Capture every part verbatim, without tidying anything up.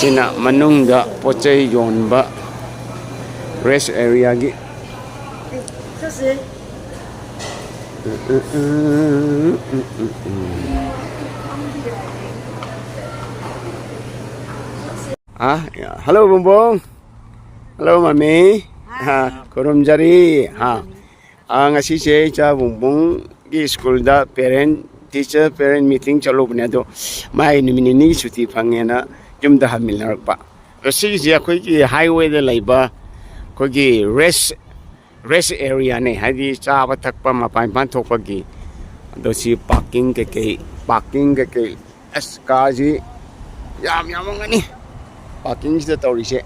ꯑꯩꯅ ꯃꯅꯨꯡꯗ ꯄꯣꯠ ꯆꯩ ꯌꯣꯟꯕ rest areaꯒꯤ ꯑ, hello ꯕꯨꯡꯕꯨꯡ꯫ Hello ꯃꯃꯤ꯫ ꯑ, ꯈꯨꯔꯨꯝꯖꯔꯤ꯫ ꯑ, ꯑ, ꯉꯁꯤꯁꯦ ꯏꯆꯥ ꯕꯨꯡꯕꯨꯡꯒꯤ ꯁ꯭ꯀꯨꯜꯗ parent teacher parent meeting ꯆꯠꯂꯨꯕꯅꯦ, ꯑꯗꯣ ꯃꯥꯏ ꯅꯨꯃꯤꯠ ꯅꯤꯅꯤꯒꯤ ꯁꯨꯇꯤ ꯐꯪꯉꯦꯅ ꯌꯨꯝꯗ ꯍꯟꯃꯤꯟꯅꯔꯛꯄ꯫ ꯑꯗꯣ ꯁꯤꯒꯤꯁꯦ ꯑꯩꯈꯣꯏꯒꯤ highwayꯗ ꯂꯩꯕ ꯑꯩꯈꯣꯏꯒꯤ rest rest areaꯅꯦ, ꯍꯥꯏꯗꯤ ꯆꯥꯕ ꯊꯛꯄ ꯃꯄꯥꯟ ꯏꯄꯥꯟ ꯊꯣꯛꯄꯒꯤ꯫ ꯑꯗꯣ ꯁꯤ parking ꯀꯩꯀꯩ parking ꯀꯩꯀꯩ ꯑꯁ ꯀꯥꯔꯁꯤ ꯌꯥꯝ ꯌꯥꯝꯃꯝꯒꯅꯤ parkingꯁꯤꯗ ꯇꯧꯔꯤꯁꯦ꯫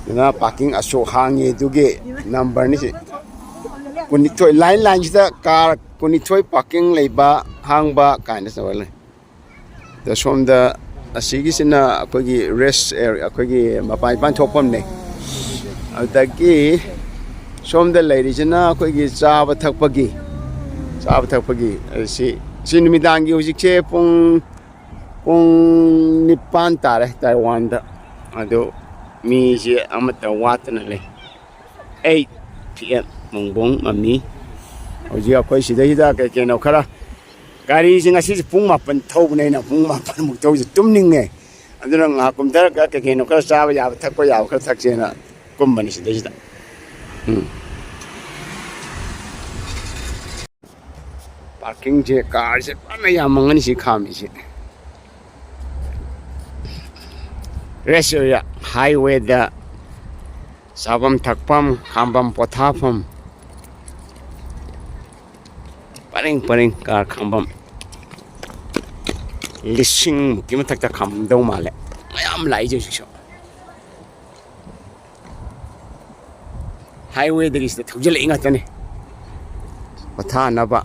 ꯑꯗꯨꯅ parking ꯑꯁꯨꯛ ꯍꯥꯡꯉꯤ ꯑꯗꯨꯒꯤ numberꯅꯤ ꯁꯤ꯫ ꯀꯨꯟꯅꯤꯊꯣꯏ line lineꯁꯤꯗ car ꯀꯨꯟꯅꯤꯊꯣꯏ parking ꯂꯩꯕ ꯍꯥꯡꯕ ꯀꯥꯏꯅ ꯇꯧꯔ ꯂꯩ꯫ ꯑꯗ ꯁꯣꯝꯗ ꯑꯁꯤꯒꯤꯁꯤꯅ ꯑꯩꯈꯣꯏꯒꯤ rest area, ꯑꯩꯈꯣꯏꯒꯤ ꯃꯄꯥꯟ ꯏꯄꯥꯟ ꯊꯣꯛꯐꯝꯅꯦ꯫ ꯑꯗꯒꯤ ꯁꯣꯝꯗ ꯂꯩꯔꯤꯁꯤꯅ ꯑꯩꯈꯣꯏꯒꯤ ꯆꯥꯕ ꯊꯛꯄꯒꯤ ꯆꯥꯕ ꯊꯛꯄꯒꯤ ꯑ, ꯁꯤ ꯁꯤ ꯅꯨꯃꯤꯗꯥꯡꯒꯤ ꯍꯧꯖꯤꯛꯁꯦ ꯄꯨꯡ ꯄꯨꯡ ꯅꯤꯄꯥꯟ ꯇꯥꯔꯦ ꯇꯥꯏꯋꯥꯟꯗ꯫ ꯑꯗꯣ ꯃꯤꯁꯦ ꯑꯃꯠꯇ ꯋꯥꯠꯇꯅ ꯂꯩ꯫ Eight P M ꯃꯣꯡꯕꯣꯡ ꯃꯃꯤ꯫ ꯍꯧꯖꯤꯛ ꯑꯩꯈꯣꯏ ꯁꯤꯗꯩꯁꯤꯗ ꯀꯩ ꯀꯩꯅꯣ ꯈꯔ ꯒꯥꯔꯤꯁꯦ ꯉꯁꯤꯁꯦ ꯄꯨꯡ ꯃꯥꯄꯟ ꯊꯧꯕꯅꯦ ꯑꯩꯅ ꯄꯨꯡ ꯃꯥꯄꯟꯃꯨꯛ ꯊꯧꯕꯁꯦ ꯇꯨꯝꯅꯤꯡꯉꯦ꯫ ꯑꯗꯨꯅ ꯉꯥꯏꯍꯥꯛ ꯀꯨꯝꯊꯔꯒ ꯀꯩ ꯀꯩꯅꯣ ꯈꯔ ꯆꯥꯕ ꯌꯥꯕ ꯊꯛꯄ ꯌꯥꯕ ꯈꯔ ꯊꯛꯁꯦꯅ ꯀꯨꯝꯕꯅꯤ ꯁꯤꯗꯩꯁꯤꯗ꯫ ꯎꯝ꯫ Parkingꯁꯦ ꯀꯥꯔꯁꯦ ꯐꯖꯅ ꯌꯥꯝꯃꯝꯒꯅꯤ ꯁꯤ ꯈꯥꯝꯃꯤꯁꯦ꯫ Rest area highwayꯗ ꯆꯥꯐꯝ ꯊꯛꯐꯝ ꯈꯥꯝꯐꯝ ꯄꯣꯊꯥꯐꯝ ꯄꯔꯦꯡ ꯄꯔꯦꯡ ꯀꯥꯔ ꯈꯥꯝꯐꯝ ꯂꯤꯁꯤꯡꯃꯨꯛꯀꯤ ꯃꯊꯛꯇ ꯈꯥꯝꯗꯧ ꯃꯥꯜꯂꯦ꯫ ꯃꯌꯥꯝ ꯂꯥꯛꯏꯁꯦ ꯍꯧꯖꯤꯛꯁꯨ꯫ Highwayꯗꯒꯤ ꯁꯤꯗ ꯊꯧꯖꯤꯜꯂꯛꯏ ꯉꯥꯛꯇꯅꯤ ꯄꯣꯊꯥꯅꯕ꯫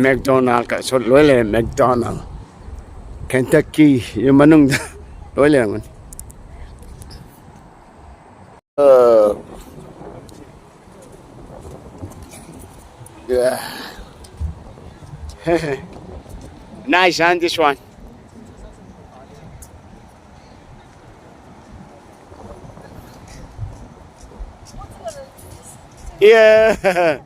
McDonaldꯀꯁꯨ ꯂꯣꯏ ꯂꯩꯔꯦ꯫ McDonald, Kentucky ꯌꯨꯝ ꯃꯅꯨꯡꯗ ꯂꯣꯏ ꯂꯩꯔꯝꯒꯅꯤ꯫ ꯑ, Yeah. Nice, huh, this one? Yeah.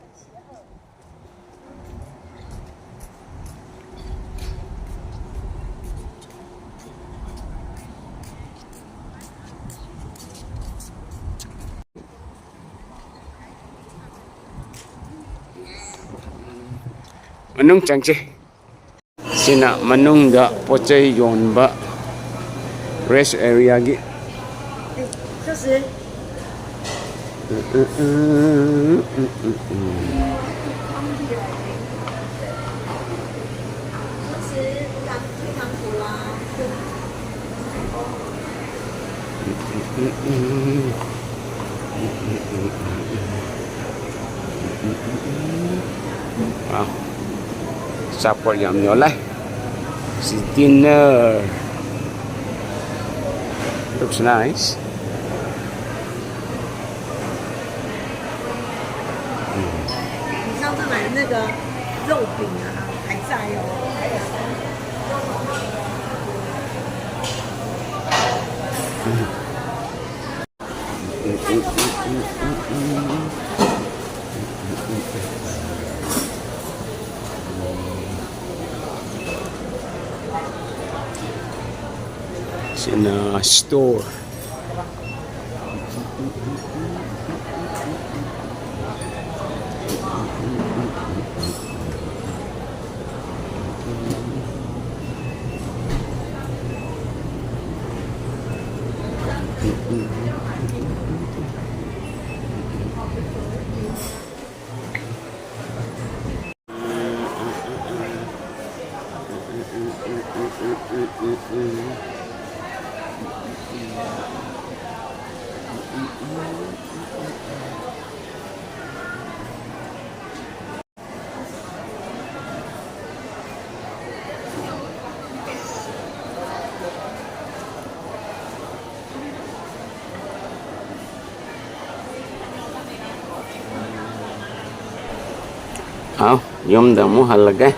ꯃꯅꯨꯡ ꯆꯪꯁꯤ꯫ ꯁꯤꯅ ꯃꯅꯨꯡꯗ ꯄꯣꯠ ꯆꯩ ꯌꯣꯟꯕ rest areaꯒꯤ꯫ Wow. ꯑꯆꯥꯄꯣꯠ ꯌꯥꯝ ꯌꯣꯜꯂꯦ꯫ It's dinner. Looks nice. It's in a store. ꯑꯥꯎ, ꯌꯨꯝꯗ ꯑꯃꯨꯛ ꯍꯜꯂꯒꯦ꯫